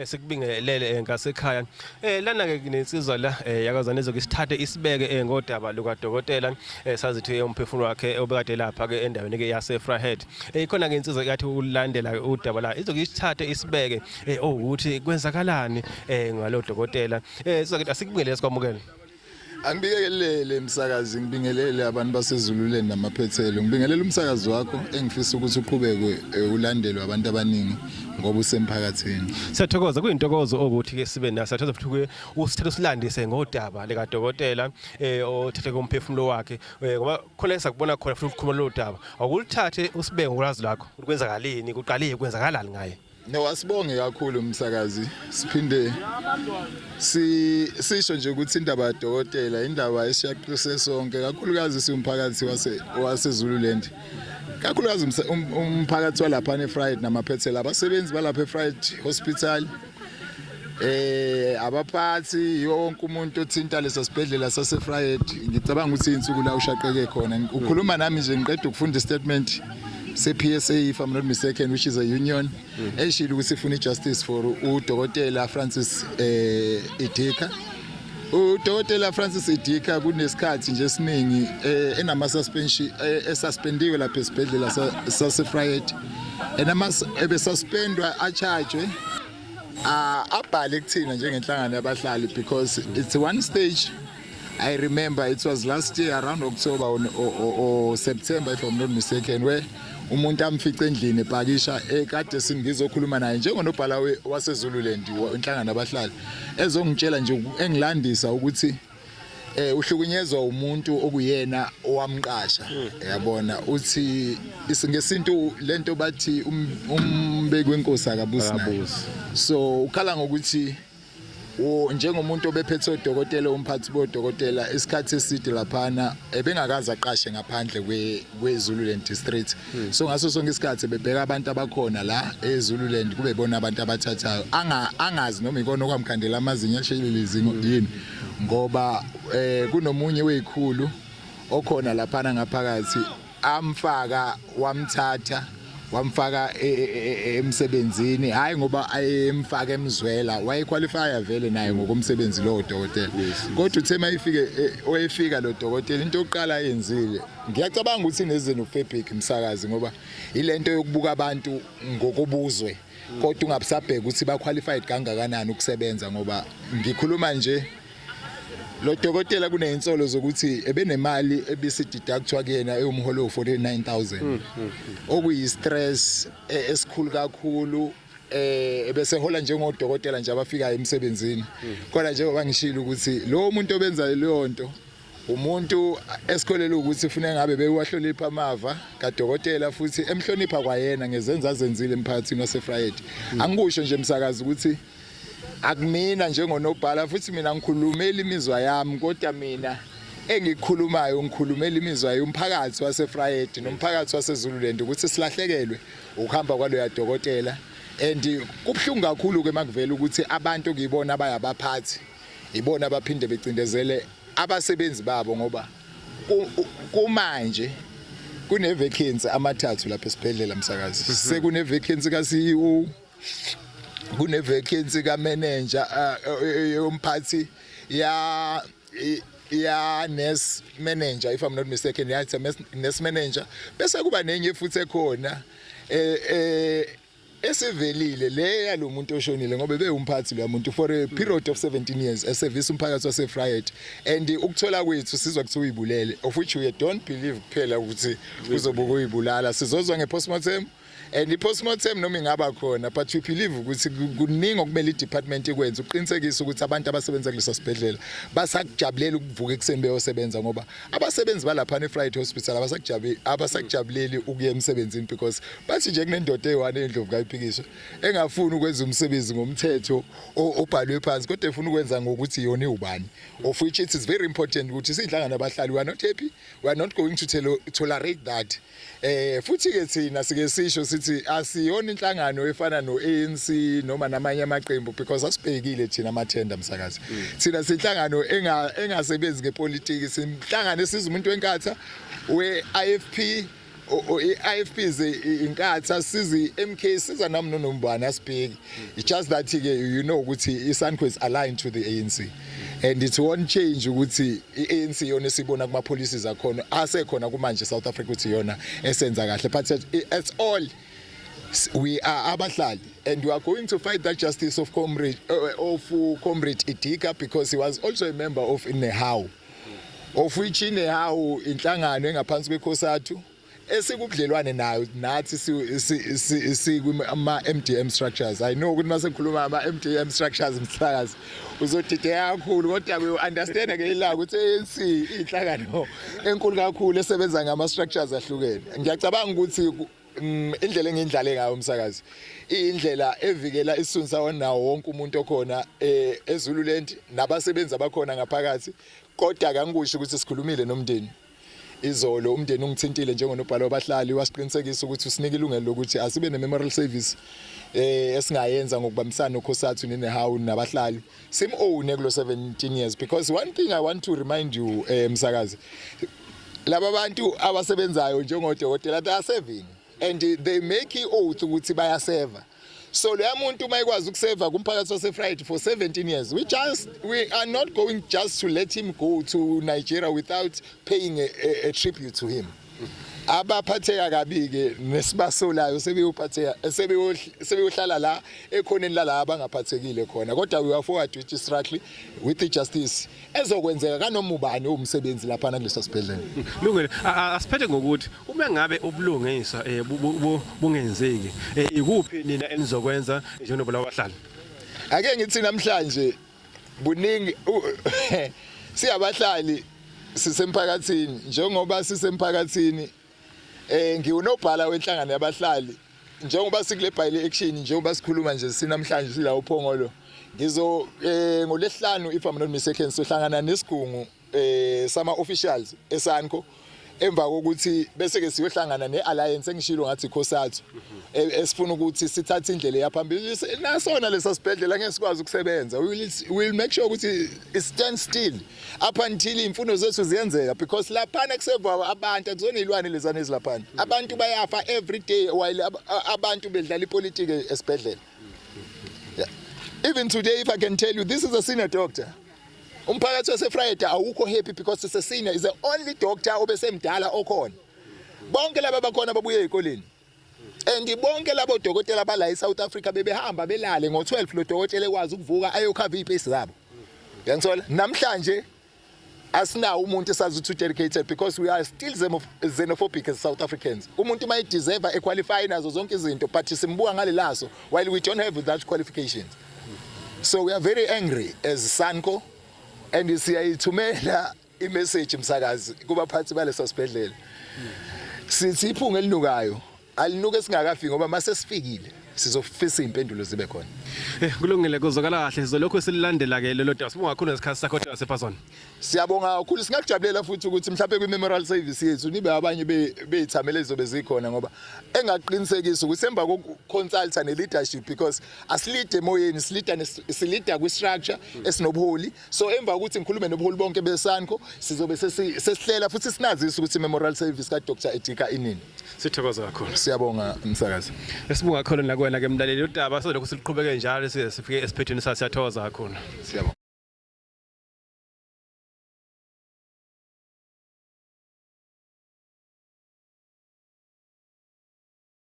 Sikubingelele ngasekhaya. Lana ke kunensizwa la yakwaZanezo ke sithathe isibeke ngodaba luka dokotela sazithi umphefumulo wakhe obekade lapha ke endaweni ke yase Vryheid. Ikhona ke insizwa yathi ulandela udaba la izoke isithathe isibeke ukuthi kwenzakalani ngalo dokotela. Sizoke asikubingelele sikwamukele. Angibingelele msakazi, ngibingelele abantu baseZululand namaphethelo. Ngibingelele umsakazi wakho engifisa ukuthi uqhubeke ulandelwe abantu abaningi ngoba usemphakathini. Siyathokoza, kuyintokozo ukuthi ke sibe naso. Siyathokoza futhi ke usithathe silandise ngodaba lika dokotela othathe komphefumulo wakhe ngoba khona esakubona khona futhi ukukhuluma lolu daba. Awulithathe usibeke ngolwazi lwakho ukuthi kwenzakaleni, kuqaliwe kwenzakalani ngaye. No, asibonge kakhulu msakazi. Siphinde si sisho nje ukuthi indaba kadokotela indaba esiyaqise sonke kakhulukazi siwumphakathi wase waseZululand. Kakhulukazi umphakathi walapha eVryheid namaphethelo, abasebenzi balapha eVryheid Hospital, abaphathi, yonke umuntu othinta leso sibhedlela saseVryheid. Ngicabanga ukuthi insuku la ushaqeke khona. Ukhuluma nami nje ngiqeda ukufunda istatement se-PSA, if I'm not mistaken, which is a union eshilo ukuthi ifuna ijustice for udokotela Francis Idika. Udokotela Francis Idika kunesikhathi nje esiningi enama suspension, esuspendiwe lapha esibhedlela saseVryheid, enama ebesuspendwa acharge abhale kuthina njengenhlangano yabahlali, because it's one stage. I remember it was last year around October or September, if I'm not mistaken, where umuntu amfice endlini epakisha ekade singizokhuluma naye njengonobhala waseZululand inhlangano yabahlali, ezongitshela nje engilandisa ukuthi uhlukunyezwa umuntu okuyena owamqasha, yabona. Uthi ngesintu lento bathi umbeki wenkosi akabusi naye. Akabusi. So ukhala ngokuthi njengomuntu obephethe odokotela, umphathi bodokotela isikhathi eside laphana, ebengakaze aqashe ngaphandle kweZululand district. So ngaso sonke isikhathi bebheka abantu abakhona la eZululand kube bona abantu abathathayo. Angazi noma ikona okwamkhandela amazinyo ashayile izingo yini, ngoba kunomunye weyikhulu okhona laphana ngaphakathi amfaka, wamthatha, wamfaka emsebenzini, hayi ngoba ayemfaka emzwela, wayequalifya vele naye ngokomsebenzi lo dokotela. Kodwa uthe mayifike oyefika lo dokotela, into yokuqala ayenzile, ngiyacabanga ukuthi ne-xenophobic, msakazi, ngoba ilento yokubuka abantu ngokobuzwe kodwa ungabusabheka ukuthi ba qualified kangakanani ukusebenza. Ngoba ngikhuluma nje lo dokotela kunezinsolo zokuthi ebenemali ebisi-deductwa kuyena ewumholo wo-49,000, okuyi stress esikhulu kakhulu, ebese hola njengodokotela nje abafikayo emsebenzini. Kodwa njengoba ngishilo ukuthi lo muntu obenza leyo nto umuntu esikholelwa ukuthi ufune ngabe bewahlonipha amava kadokotela futhi emhlonipha kwayena ngezenzo azenzile emphakathini waseVryheid. Angikusho nje, msakazi, ukuthi akumina njengonobhala futhi mina ngikhulumela imizwa yami, kodwa mina engikukhulumayo ngikhulumela imizwa yomphakathi waseVryheid nomphakathi waseZululand ukuthi silahlekelwe ukuhamba kwaloya dokotela. And kubuhlungu kakhulu ke makuvela ukuthi abantu okuyibona abayabaphathi ibona abaphinde becindezele abasebenzi babo, ngoba kumanje kune vacancy amathathu lapha esibhedlela, msakazi. Sekune vacancy ka CEO, kune vacancy ka manager, yomphathi ya nurse manager, if I'm not mistaken, yathi nurse manager, bese kuba nenye futhi ekhona esivelile le yalomuntu oshonile, ngoba bewumphathi lo muntu for a period of 17 years eservice umphakathi waseVryheid. And ukuthola kwethu sizwa kuthiwa uyibulele, of which we don't believe kuphela ukuthi uzobuka uyibulala. Sizozwa ngepostmortem, and i-postmortem noma ingaba khona, but we believe ukuthi kuningi okumele i-department ikwenze ukuqinisekisa ukuthi abantu abasebenza kulesa sibhedlela basakujabulela ukuvuka ekuseni beyosebenza, ngoba abasebenzi balaphana e-Vryheid Hospital abasakujabuleli ukuya emsebenzini, because bathi nje kunendoda eyi-one eyindlovu kayiphikiswa engafuni ukwenza umsebenzi ngomthetho obhalwe phansi, kodwa efuna ukwenza ngokuthi yona iwubani, of which it is very important ukuthi siyinhlangano abahlali we are not happy, we are not going to tolerate that. Futhi ke thina sike sisho sithi asiyona inhlangano efana no-ANC noma namanye amaqembu, because asibhekile thina amathenda, msakazi. Thina sinhlangano engasebenzi ngepolitiki, sinhlangano esiza umuntu weNkatha, we-IFP. i-IFP, iNkatha, siza i-MK, siza nami nonombani, asibheki. It's just that ke you know ukuthi iSANCO is aligned to the ANC and it won't change ukuthi i-ANC yona esibona kuma policies akhona asekhona kumanje South Africa ukuthi yona esenza kahle, but at all we are abahlali and we are going to fight that justice of comrade Idika, because he was also a member of iNehawu, of which iNehawu inhlangano engaphansi kweCOSATU esikubudlelwane nayo nathi sikuma MDM structures. I know ukuthi mase ngikhuluma ama MDM structures, msakazi, uzodideka kakhulu, kodwa we understand ke ila ukuthi ANC inhlangano enkulu kakhulu esebenza ngama structures ahlukene. Ngiyacabanga ukuthi indlela engindlale ngayo, umsakazi, indlela evikela isithunzi sawo nawo wonke umuntu okhona eZululand nabasebenzi abakhona ngaphakathi. Kodwa kangikusho ukuthi sikhulumile nomndeni izolo. Umndeni ungithintile njengonobhala wabahlali, wasiqinisekisa ukuthi usinike ilungelo lokuthi asibe ne-memorial service esingayenza ngokubambisana noCOSATU neNehawu nabahlali, sim-own kulo 17 years. Because one thing I want to remind you, msakazi, laba bantu abasebenzayo njengodokotela, they are serving and they make i-oath ukuthi bayaseva. So leya muntu uma ekwazi ukuseva kumphakathi wase-Vryheid for 17 years, we are not going just to let him go to Nigeria without paying a tribute to him. Abaphatheka kabi-ke nesibasolayo sebeyophatheka, sebeyohlala la ekhoneni lala abangaphathekile khona. Kodwa we are forward with struggle, with the justice ezokwenzeka kanoma ubani owumsebenzi laphana kuleso sibhedlela. Lungile. Asiphethe ngokuthi uma ngabe ubulungiswa bungenzeki, ikuphi nina enizokwenza njengoba labahlali? Ake ngithi namhlanje buningi siyabahlali sisemphakathini. Njengoba sisemphakathini, ngiwunobhala wenhlangano yabahlali, njengoba sikule by election, njengoba sikhuluma nje sinamhlanje sila uPhongolo, ngizo ngolesihlanu, if I'm not mistaken, sohlangana nesigungu sama officials eSANCO, emva kokuthi bese ke siyohlangana nealliance engishilo ngathi iCOSATU, esifuna ukuthi sithathe indlela yaphambili nasona lesa sibhedlela ngeke sikwazi ukusebenza. We will make sure ukuthi it stand still up until imfuno zethu ziyenzeka, because laphana kuseva abantu, akuzona izilwane lezana ezilaphana. Abantu bayafa every day while abantu bedlala ipolitiki esibhedlela. Yeah. Even today, if I can tell you, this is a senior doctor. Umphakathi waseVryheid awukho happy because it's a senior, is the only doctor obesemdala okhona. Bonke laba bakhona babuye ezikoleni. And bonke labo dokotela bala eSouth Africa bebehamba belale ngo12, lo dokotela ekwazi ukuvuka ayokhava izipace zabo. Uyangithola? Namhlanje asinawo umuntu esazi ukuthi dedicated, because we are still xenophobic as South Africans. Umuntu may deserve a qualify nazo zonke izinto, but simbuka ngale laso while we don't have that qualifications. So we are very angry as SANCO and siyayithumela imessage, msakazi, kubaphathi baleso sibhedlela. Sithi iphunga elinukayo alinuke singakafiki, ngoba mase sifikile sizofisa impendulo zibe khona. Kulungile, kuzwakala kahle. Sizolokhu sililandela ke lelo daba. Sibonga kakhulu ngesikhathi sakho, Dr. Sephason. Siyabonga kakhulu. Singakujabulela futhi ukuthi mhlawumbe kwi-memorial service yethu nibe abanye beyithamele ezizobe zikhona, ngoba engaqinisekisa ukuthi emva kokuconsulta ne-leadership, because asilide emoyeni, silida silida kwi-structure esinobuholi. So emva kokuthi ngikhulume nobuholi bonke beSANCO, sizobe sesihlela futhi sinazise ukuthi i-memorial service ka-Dr Idika inini. Sithokoza kakhulu. Siyabonga, msakazi. Sibonga kakhulu nakuwena ke, mlaleli. Udaba sizolokhu siluqhubeke njalo size sifike esiphethweni sayo. Siyathokoza kakhulu. Siyabonga.